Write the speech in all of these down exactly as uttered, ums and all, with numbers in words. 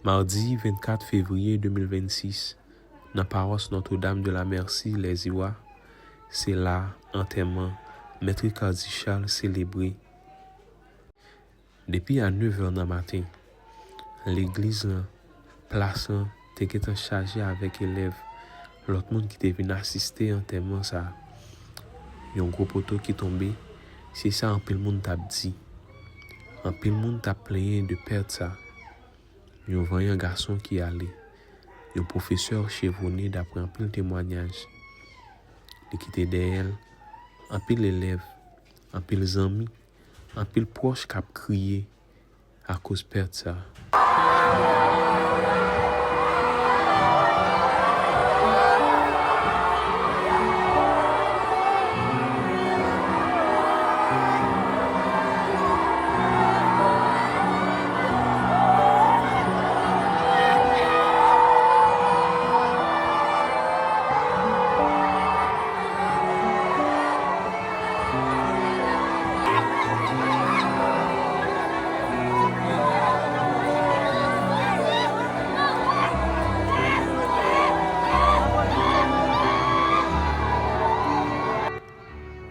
Madi vennkat fevriye de mil vennsis, nan pawas Notre-Dame de la Mercy, Lèziwa, se la antèman Mèt Ricardy Charles selebre. Depi a nevè nan maten, legliz lan, plas lan te gentan chaje avèk elèv, lòt moun ki te vin asiste antèman sa a. Yon gwo poto ki tonbe, se sa anpil moun t ap di. Anpil moun t ap plenyen de pèt sa. Yon vanyan gason ki ale. Yon pwofesè chevone, daprè anpil temwanyaj. Li kite dèyè l anpil elèv, anpil zanmi, anpil pwòch k ap kriye akoz pèt sa.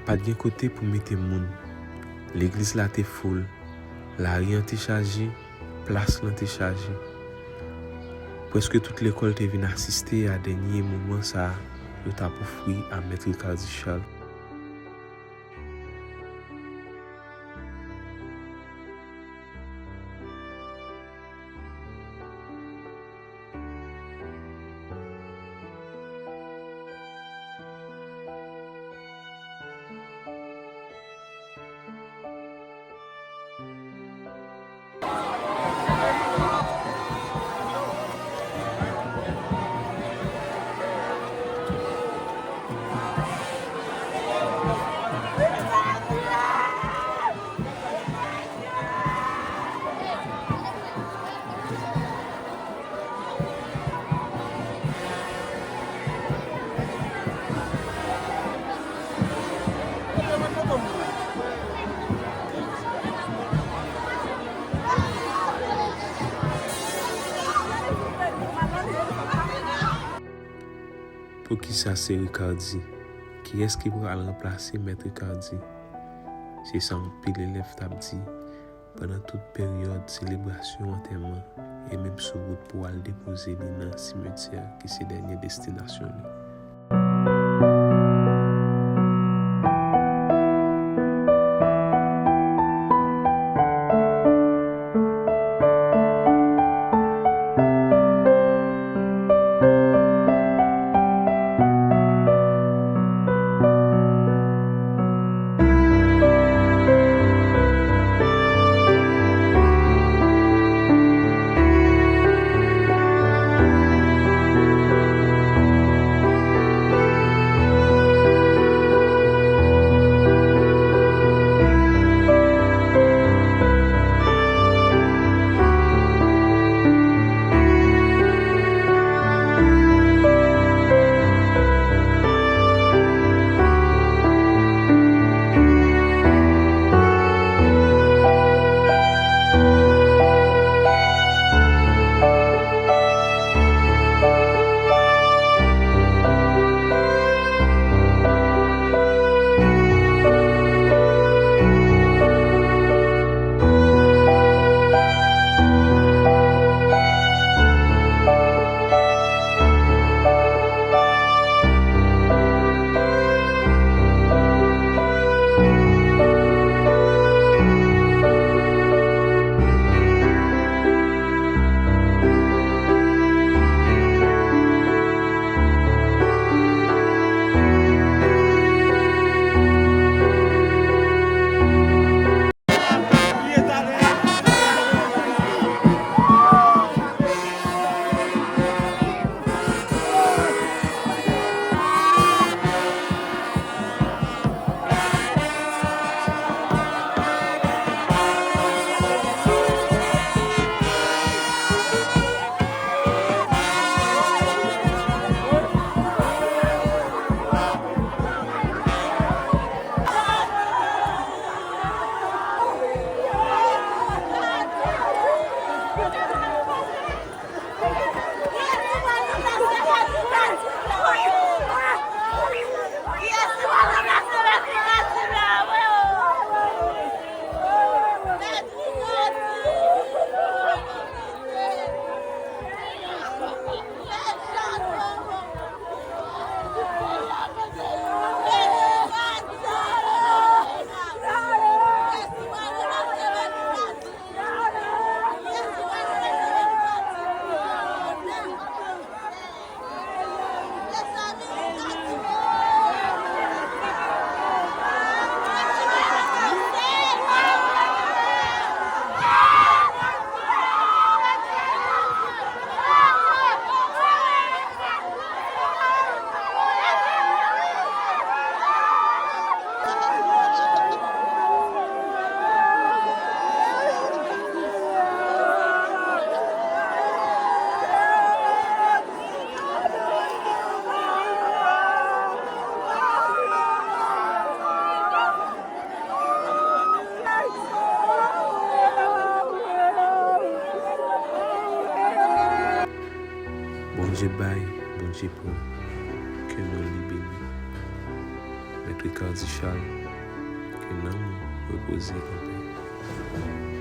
Pa t gen kote pou mete moun. Legliz la te foul. Lari an te chaje, plas lan te chaje. Prèske tout lekòl te vin asiste a dènye moman sa a yo t ap ofri a Mèt Ricardy Charles. Poukisa se Ricardy? Kiyès ki pral ranplase Mèt Ricardy? Se sa anpil elèv t ap di pandan tout peryòd selebrasyon antèman e menm sou wout pou al depoze li nan simetyè ki se dènye destinasyon li. Ke mwen li beni. Mèt Ricardy Charles, ke nanm ou repoze anpè.